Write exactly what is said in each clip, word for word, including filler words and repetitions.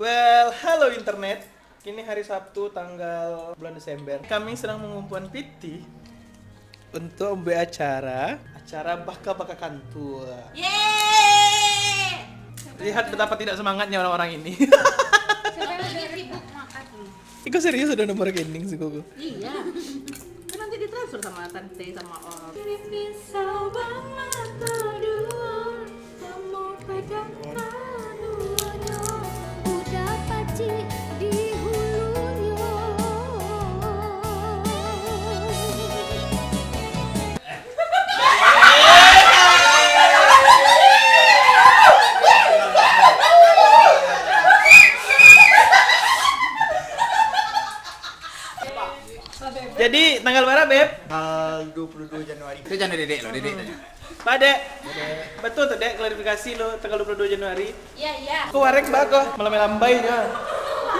Well, halo internet. Kini hari Sabtu tanggal bulan Desember. Kami sedang mengumpulkan pitih untuk membuat acara, acara baka-baka kantua. Yeay! Lihat betapa tidak semangatnya orang-orang ini. Sekarang lagi sibuk makan. Iko serius ada nomor rekening sih, Koko? Iya. Kan nanti ditransfer sama tante, sama om. Kirim pisau bamato duo, kamu pegang kaduonyo. Udah pacik di hulunyo. Jadi, tanggal bara, Beb? Tanggal dua puluh dua Januari. Itu jangan dedek lo, dedek. Pak, Dek. Betul tu, Dek, klarifikasi lo tanggal dua puluh dua Januari? Iya, iya. Kok warek, Mbak, kok? Malambai-lambai nyo.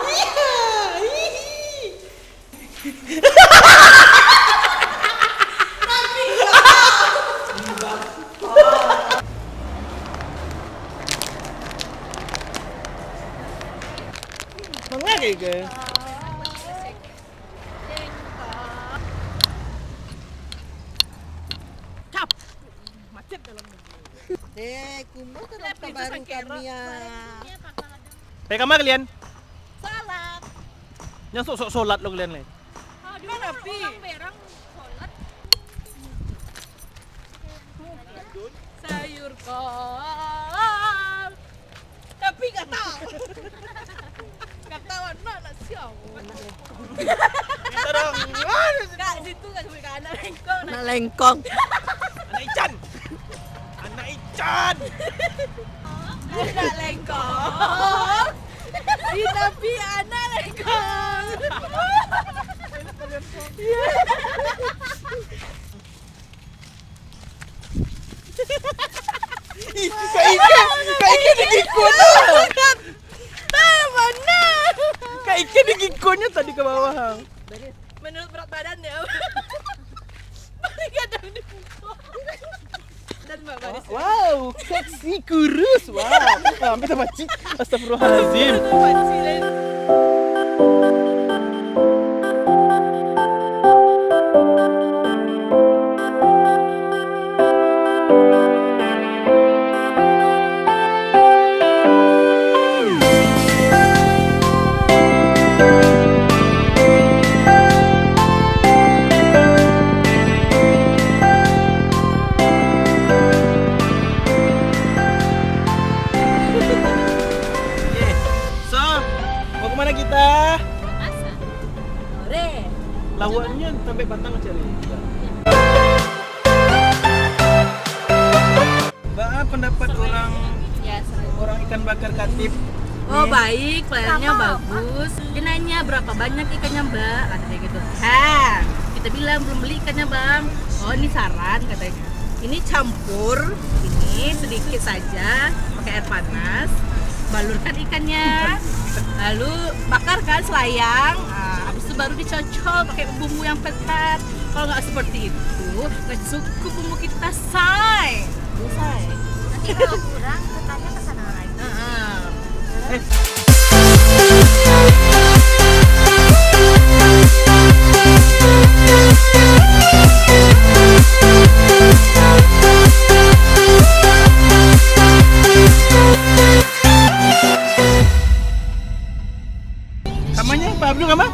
Iya, hihi. Mangga ke? Cap. Macet dalam negeri. Eh, kumbau tu Lah, dapat pintu baru sangkero. Kami, ah. Pe kama kalian? Salat. Nya sok-sok solat lo kalian, le. Aduh, mana, Pi? Orang berang solat. Sayur kol. Tapi gatal. Gatal anak, nak siau. Kita dong. Kak, situ kan sampai ke anak lengkong. Anak lengkong. Anak ican. Anak ican. Anak lengkong. Di tapi anak lengkong. Iya. Ih, Kak Ika, Kak Ika digigitnyo. Ah, mana? Kak Ika digigitnyo tadi ke bawah. Menurut berat badan dia. Paling kadang di muka. Dan Mbak Baris. Wow, seksi kurus. Wow. Ah, sampai terpacik. Astagfirullahalazim. Terpacik, dan So, mau kemana kita? Masak. Goreng. Lawannya sampai batang cari. Baa pendapat orang, orang ikan bakar Katip? Oh, baik, pelayanannya bagus. Dia nanya, "Berapa banyak ikannya, Mbak?" Kata dia gitu. Ha, kita bilang, "Belum beli ikannya, Bang." "Oh, ini saran," katanya. Ini campur, ini sedikit saja, pakai air panas. Balurkan ikannya, lalu bakarkan selayang. Ah, habis itu baru dicocol pakai bumbu yang pekat. Kalau nggak seperti itu, nggak cukup bumbu kita, say. Say. Nanti kalau kurang, katanya ke sana lagi. Heeh. Eh. Kamanya, Pak Abdul, kama?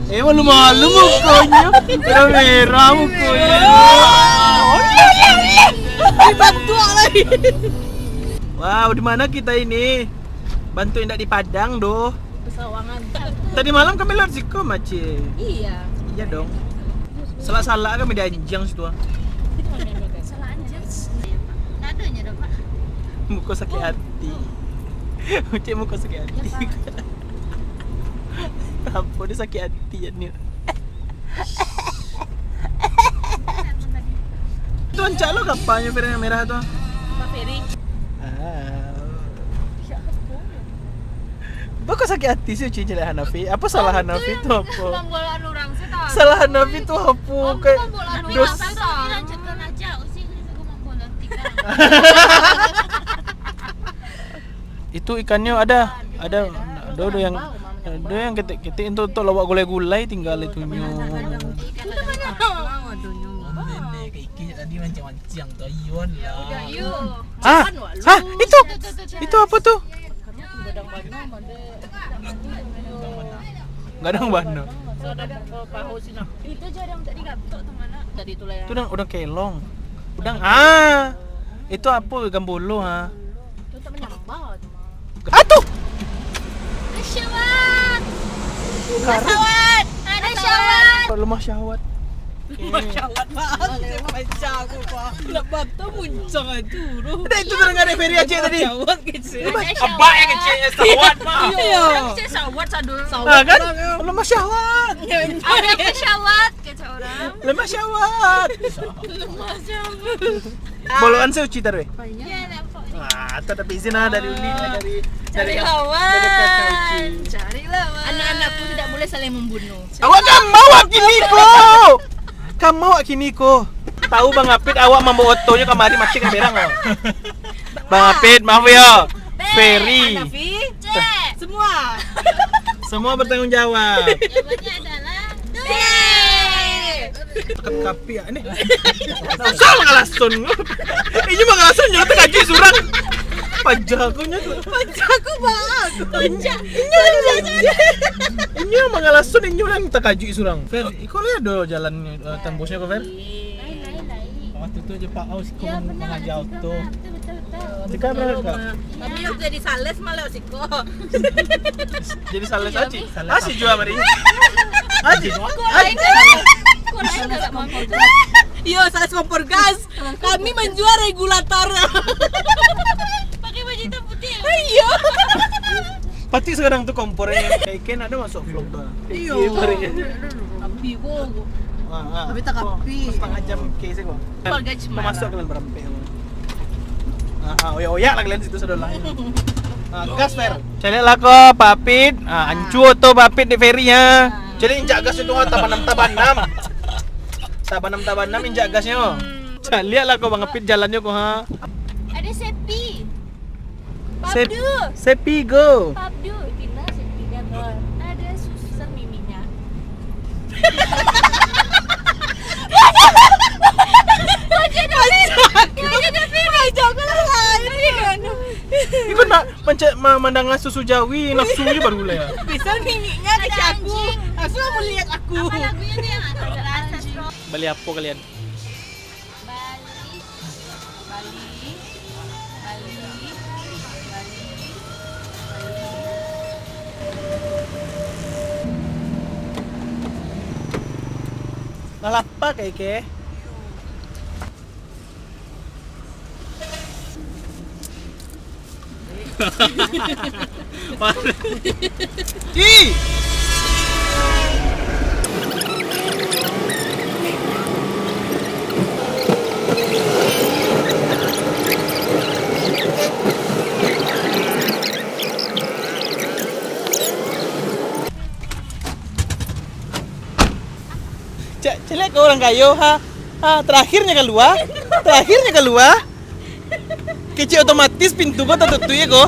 Eh, malu-malu mukonyo. Merah-merah mukonyo. Dibantuak lagi. Wow, di mana kita ini? Bantuak indak di Padang doh. Pesawangan. Tadi malam kami lewat siko, Mace. Iya. Iya dong. Salah-salah kami di anjang situ, ah. Salah anjang. Nadonyo doh, Pak. Muko sakik hati. Cek muko sakik hati. Apo dia sakik hati ni? Tu rancak lo kapalnyo merah-merah tu. Pak Ferry. Ah. Baa kok sakik hati sih, Uci, jelek Hanafi? Apa salah Hanafi tu apa? Mambolaan urang sih, tahu. Salah Hanafi tu apa? Kayak mambolaan urang sih, tahu. Lanjutkan aja, Uci, Uci suka mambolaan tiga. Itu ikannya ada. Ado, ado, ado yang, ado yang ketek-ketek tu, tu lawak gulai-gulai tinggal itu nyo. Ikan ada banyak. Nenek kaikih tadi mancang-mancang tu, ayuan lah. Ah, ah, itu, itu apa tu? Gadang bana. Itu je yang tadi gabtok tu mana? Tadi tu lah ya. Tu udang, udang kelong. Udang, ah. Itu apa, gambolo, ha? Itu tak menyambar tu. Ah, tu! Syahwat. Syahwat. Ada syahwat. Lemah syahwat. Lemah syahwat, Bang. Saya baca aku, Bang. Nak bata muncang aja tu. Dah, itu terdengar dari Ferry Aceh tadi. Syahwat kecil. Abah yang kecilnya syahwat, Bang. Iya. Orang kecil syahwat, sadul. Ah, kan? Lemah syahwat. Ada syahwat, kata orang. Lemah syahwat. Lemah syahwat. Boloan saya uci taruh, eh? Iya, nampak. Ah, tu dapat izin lah dari Uli, dari, dari, dari kakak Uci. Cari lawan. Anak-anak pun tidak boleh saling membunuh. Awak kan mau kini ko? Kan mau kini ko? Tahu Bang Apit awak mambawa otonyo kamari mati kan berang, awak. Bang Apit, maaf yo. Ferry. Hanafi. Cek. Semua. Semua bertanggung jawab. Jawabannya adalah B. Kapi-kapi ah, ni. Asal mangalason. Inyo mangalason, nyo takajuik surang. Paja aku nyo tu. Paja aku, Bang. Paja. Inyo, inyo, inyo. Inyo mangalason, inyo lah takajuik surang. Fer, iko lah ado jalan, eh, tembusnyo ko, Fer? Lain, lain, lain. Waktu tu je Pak Aus, ko mangaja oto. Betul, betul, betul. Tika berapa? Tapi yang jadi sales malah siko. Jadi sales Aci. Aci jua mari. Aci. Kurang, kurang, kurang. Iyo, sales kompor gas. Kami menjual regulator. Pakai baju hitam putih. Iyo. Pati sekarang tu kompor yang kayak Ken ada masuk vlog tu. Iyo. Tapi ko. Ah, ah. Tapi tak kapi. Setengah jam case ko. Keluarga cemara. Masuk ke dalam berampek. Ah, ah, oyak-oyak lah kalian situ sudah lah. Ah, gas, Fer. Caliak lah ko, Pak Apit. Ah, ancu oto Pak Apit di Ferry, ha. Caliak injak gas itu, ha, tabanam-tabanam. Tabanam-tabanam injak gasnyo. Caliak lah ko, Bang Apit, jalannyo ko, ha. Ada Sepi. Sep-, Pabdu. Sepi go. Pabdu. Tina Sepi dah, Bang. Ada susu. Miminyo. Wajah dah. Wajah dah. Wajah aku lah. Ini kan. Iko nak mancak ma-, mandanga susu jawi, nafsu je baru lah ya. Bisa miminyo kecek aku. Langsung kamu lihat aku. Apa lagunya tu yang ada rasa strong? Bali apo kalian? Bali. Bali. Bali. Bali. Lah lapa ka ike? Ih! Cak, caliak ko urang kayo, ha. Ha, terakhirnyo kalua. Terakhirnyo kalua. Kecek otomatis pintu ko tatutuik ko.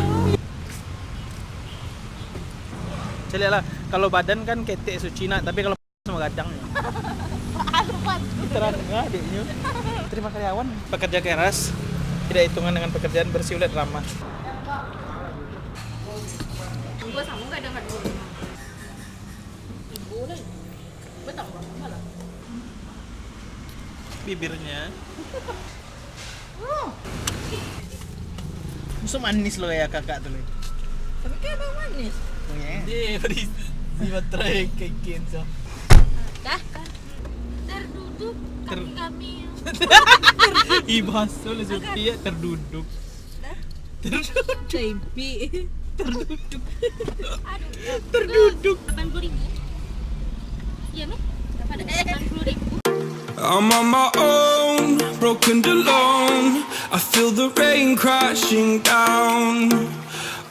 Caliak lah, kalau badan kan ketek suci nak, tapi kalau sama gadang. Terang adiknya. Terima karyawan. Pekerja keras tidak hitungan dengan pekerjaan bersih ulat ramah. Gua sama gadang kat rumah. Ibu lah. Gua tak apa-apa lah. Bibirnya. Musuh manis lo ya kakak tu lo. Tapi kan abang manis. Oh ya. Dia berisi baterai kayak gitu. Dah. Terduduk Ter- kaki kami. Ih, bahasa lo Sophia, terduduk. Dah. Terduduk. Mimpi. Terduduk. Aduh. Terduduk. Delapan puluh ribu. Iya, Meh? Delapan puluh ribu. I'm on my own, broken alone. I feel the rain crashing down.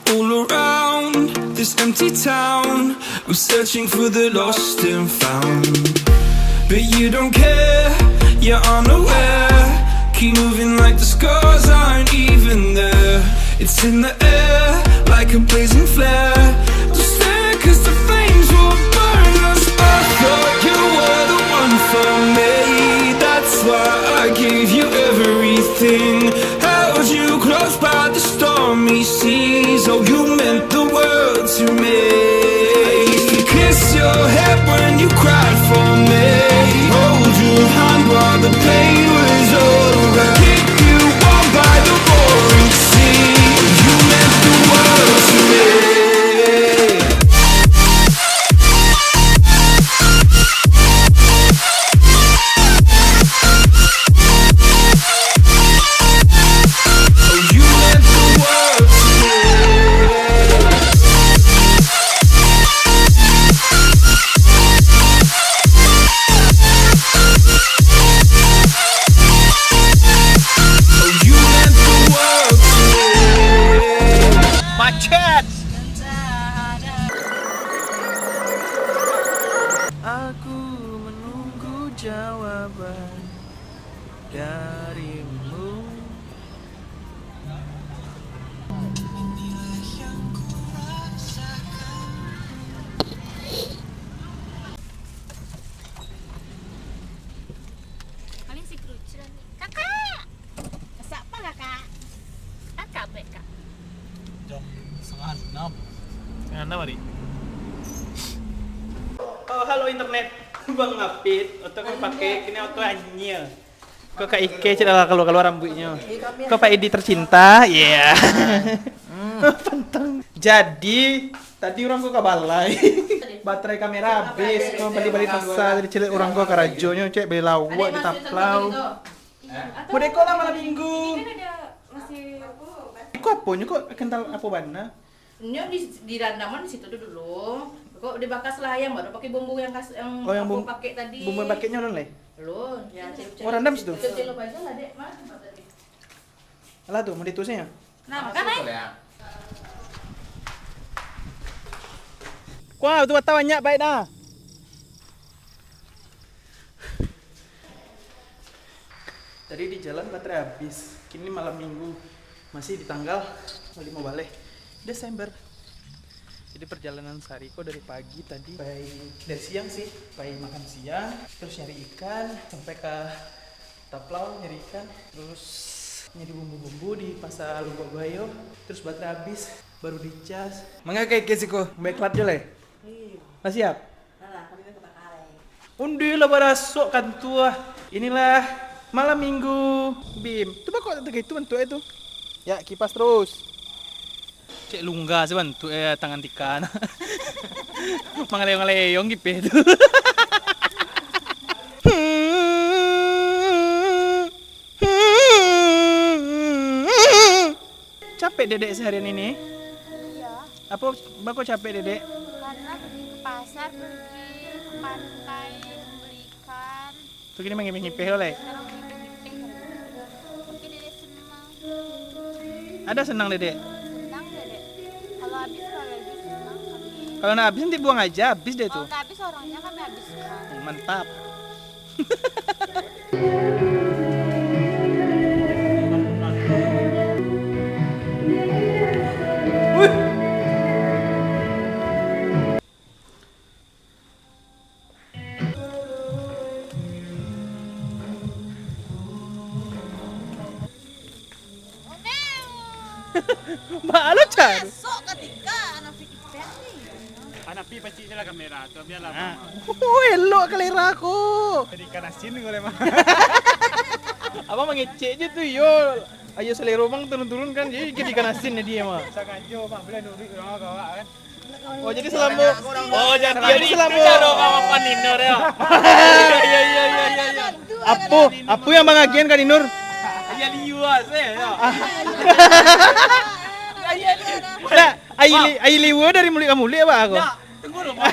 All around this empty town, I'm searching for the lost and found. But you don't care, you're unaware. Keep moving like the scars aren't even there. It's in the air, Like a blazing flare, don't stare, 'cause the flames will burn us. I thought you were the one for me. That's why I gave you everything. Held you close by the stormy seas. Oh, you meant the world to me. I used to kiss your head when you cried for me. Hold your hand while the pain was over. Keep you warm by the roaring sea. You meant the world to me. Oh, you meant the world to me. Oh, you meant the world to me. Macet. Aku menunggu jawaban darimu. Paling si kerucuran ni. Kakak! Masak apa, Kakak? Kakak, Bek, Kak. Jam setengah enam. Setengah enam hari. Oh, halo internet. Bang Apit, oto kau pakai, kini oto anyia. Kau ka ike cik dah kaluar-kaluar rambuiknyo. Kau Pak Edi tercinta, iya. Pantang. Jadi, tadi urang ko ka balai. Baterai kamera habis, ko bali-bali pasar, jadi cilik urang ko karajonyo, cek bali lawak di Taplau. Modeko lah malam minggu. Iko aponyo kok kental apo bana? Nyo di, di randaman di situ tu dulu. Kok dibakar selah ayam, baru pakai bumbu yang kas-, yang Oh, yang apo bum-, pakai tadi. Bumbu yang pakeknyo alun lai? Alun. Ya, celup-celup. Oh, randam situ? Celup-celup aja lah, Dek. Mana tempat tadi? Alah tu, mau ditusnya. Nah, makan, eh? Kuah, tu batau banyak baik dah. Tadi di jalan baterai habis. Kini malam minggu, masih di tanggal limo baleh Desember. Jadi perjalanan sehari ko dari pagi tadi, pai dari siang sih, pai makan siang, terus nyari ikan, sampai ka Taplau nyari ikan, terus nyari bumbu-bumbu di Pasar Lombok Buayo, terus baterai habis, baru dicas. Manga ka ike siko, baik lat jo lai. Iyo. Lah siap? Alah, kami ka bakar lai. Undi lah barasok kantua. Inilah malam minggu, Bim. Tu bako tak itu bentuk itu. Ya, kipas terus. Cek lungga se bantuk, eh, tangan tika. Mangaleyong-ngaleyong kipeh tu. Capek Dedek seharian ini? Iya. Apo, bako capek Dedek? Karena pergi ke pasar, pergi ke pantai, membeli ikan. Tu kini mangipeh-ngipeh lo lai? Sekarang mangipeh-ngipeh. Mungkin Dedek senang. Ada senang Dedek? Senang Dedek. Kalau habis, kalau lagi senang kami. Kalau nak habis nanti buang aja, habis deh tu. Kalau nak habis orangnya, kami habiskan. Mantap. Baa lo caro. Sok katika anak pikir ni. Anak pi pacik je lah kamera tu, biarlah. Ah. Abang. Oh, elok kalera ko. Jadi ikan asin ko, Mak. Abang mangecek je tu, yo. Ayo selero Bang turun-turun kan, jadi, jadi ikan asin jadi, Mak. Sangajo, Mak, boleh nuruik urang awak kan. Oh, jadi selama, oh, jadi selama itu caro kawan Ninur, ya? Iya, iya, iya, iya, iya. Apo, apo yang Bang agian ka Ninur? Iya, liu ah, saya, ya. Ah. Iya, liu. Nah, ai li-, ai liu dari mulut ka mulut, Bang, aku. Ya, tunggu dulu, Bang.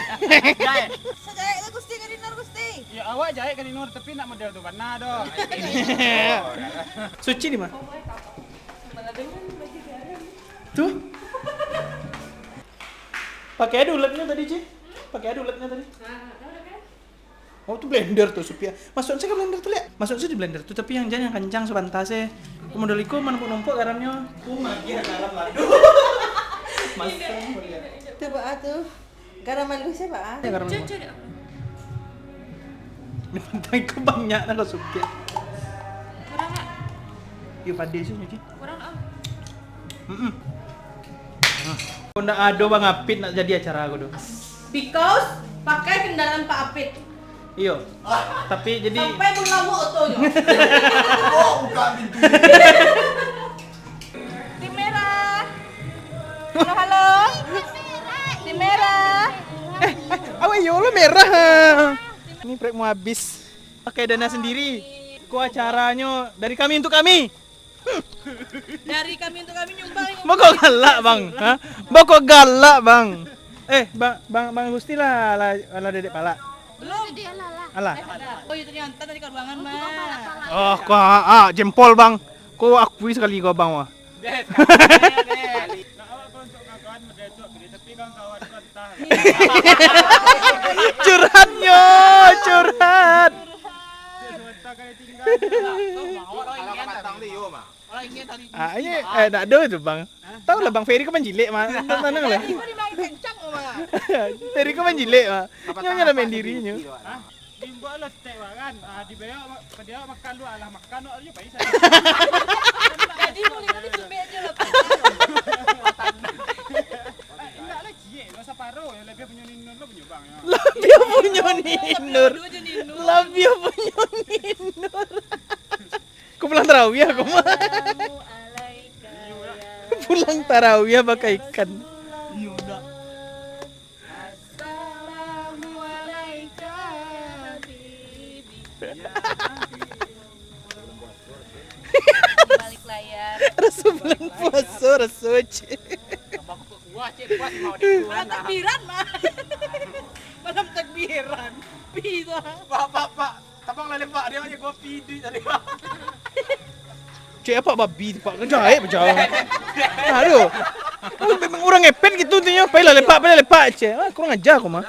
Jahit. Sajahit tu Gusti ka Ninur, Gusti. Ya, awak jahit ka Ninur, tapi nak model tu bana doh. Suci di mana? Tu? Pakai aja uletnya tadi, Ci. Pakai aja uletnya tadi. Oh, tu blender tu, supaya. Masuk saja ke blender tu, lihat. Masuk saja di blender tu, tapi yang jangan yang kencang sebentar sih. Aku modal iko, mana numpuk garamnya. Aku magih garam lado. Masam boleh. Tu, Bak, ah, tu. Garam halus ya, Bak, ah? Ya, garam halus. Cari, cari. Ini pantai kau banyak dah kau sukit. Kurang, Kak. Yo, padeh sih, Nyuci. Kurang, Om. Mm-mm. Nah. Kau ndak ado Bang Apit nak jadi acara aku tu. Because pakai kendaraan Pak Apit. Iyo. Tapi jadi sampai pun lama otonyo. Oh, buka pintu. Tim merah. Halo, halo. Tim merah. Eh, eh, awak iyo lo merah. Ini proyek mau habis. Pakai dana sendiri. Ko acaranyo dari kami untuk kami. Dari kami untuk kami nyumbang. Boko galak, Bang. Ha? Boko galak, Bang. Eh, Bang, Bang, Bang Gusti lah, lah, lah dedek palak. Belum. Alah. Oh, itu ternyata tadi ka ruangan, Bang. Oh, ko, ah, ah, jempol, Bang. Ko akui sekali ko, Bang, wah. Nak awak ko untuk ngakuan, tapi kawan-kawan ko entah. Curhatnyo, curhat. Sebentar kali tinggal. Ah, ini, eh, nak ado tu, Bang. Tahu lah, Bang Ferry ko manjilek, mah. Tenang lah. Ferry ko manjilek, mah. Nyonya lah main dirinyo. Hah? Dibuek lo tek, Bang, kan? Ah, dibayar, dibayar makan lu, alah makan, lu aja pai. Jadi, mulai tadi cubek aja lah, Pak. Eh, indak lah, ciek lo, saparo, yo, labiah punyo Ninur lo punyo Bang, yo. Labiah punyo Ninur. Labiah punyo Ninur. Kau pulang tarawih aku mah. Assalamualaikum. Pulang tarawih bakaikan. Iyo, dak. Assalamualaikum, habibi. Balik layar. Raso bulan puaso, raso cik. Malam takbiran, mah. Malam takbiran. Pi tu. Pak, pak, pak. Tabang lah lepak, dia aja kopi duit tadi. Cek apa babi tu, Pak? Kerja air pecah. Aduh. Memang urang ngepet gitu tu nyo. Pailah lepak, pailah lepak, cek. Ah, kurang ajar kau mah.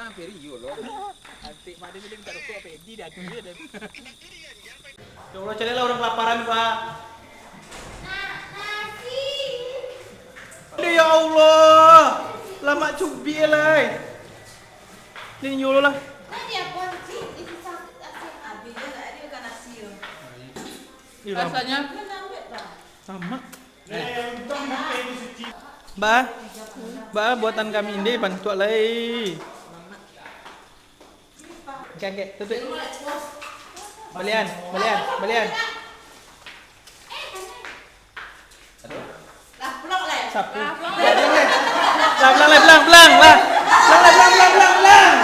Ya Allah, carilah urang kelaparan, Pak. Aduh, ya Allah. Lamak cubi lai. Ni nyuruh lah. Nah, dia pun, Cik, itu sa-, sa-, habis dia tak ada ikan nasi tu. Iya, Bang. Rasanya? Tamak. Ba, ba, buatan kami ini bantuak lai. Angkek, angkek, tutuik. Balian, balian, balian. Sapu. Lah, pulang, lah. Lah, pulang, lah, pulang, pulang, lah. Pulang, lah, pulang, pulang, pulang, pulang.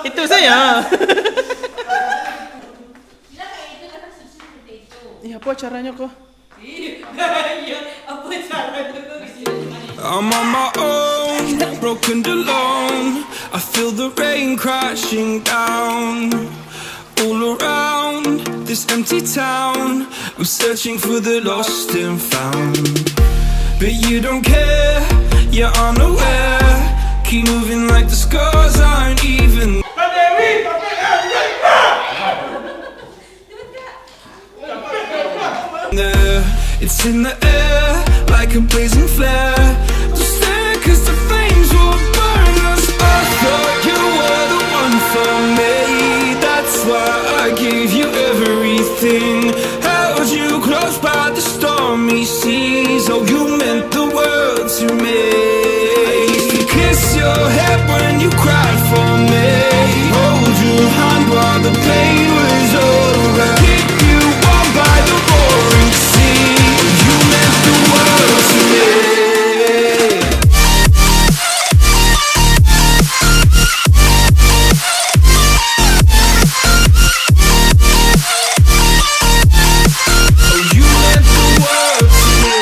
Itu saja. Ya, apa caranya kok? I'm on my own, broken alone. I feel the rain crashing down all around this empty town. I'm searching for the lost and found, but you don't care, you're unaware. Keep moving like the scars aren't even there. It's in the air like a blazing flare. Don't stare, 'cause the flames will burn us. I thought you were the one for me. That's why I gave you everything. Held you close by the stormy seas. Oh, you meant the world to me. I used to kiss your head when you cried for me. Hold your hand while the pain was over. Keep you warm by the roaring sea. You meant the world to me. Oh, you meant the world to me.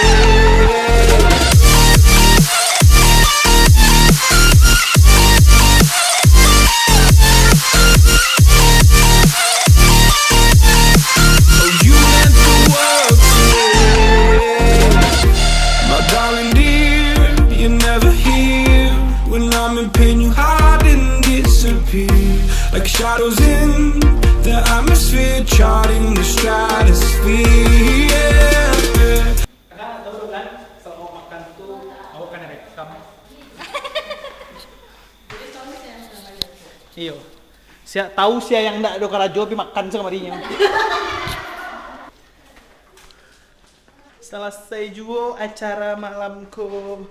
Iyo. Sia tahu sia yang ndak ado karajo, pi makan sakamarinyo. Salasai juo acara malam ko.